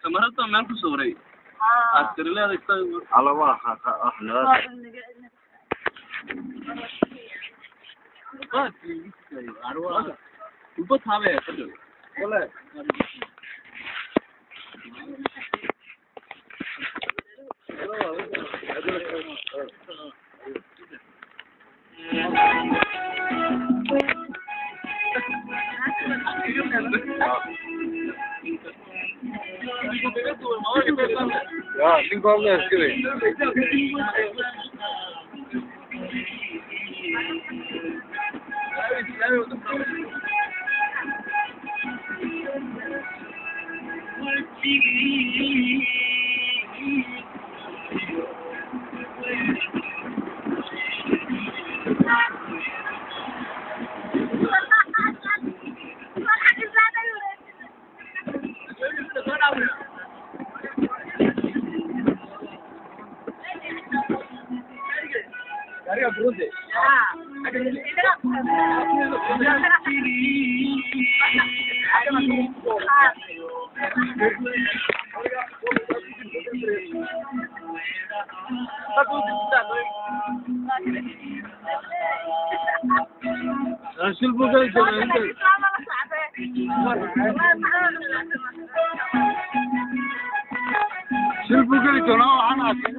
Kamarada meel ku sawiray. Askari leedahay. Uba taabaya fadhiga. Ya ninka hadlaya askari. Shil buu geli jiray. Shil buu geli doonaa waxaan arkay.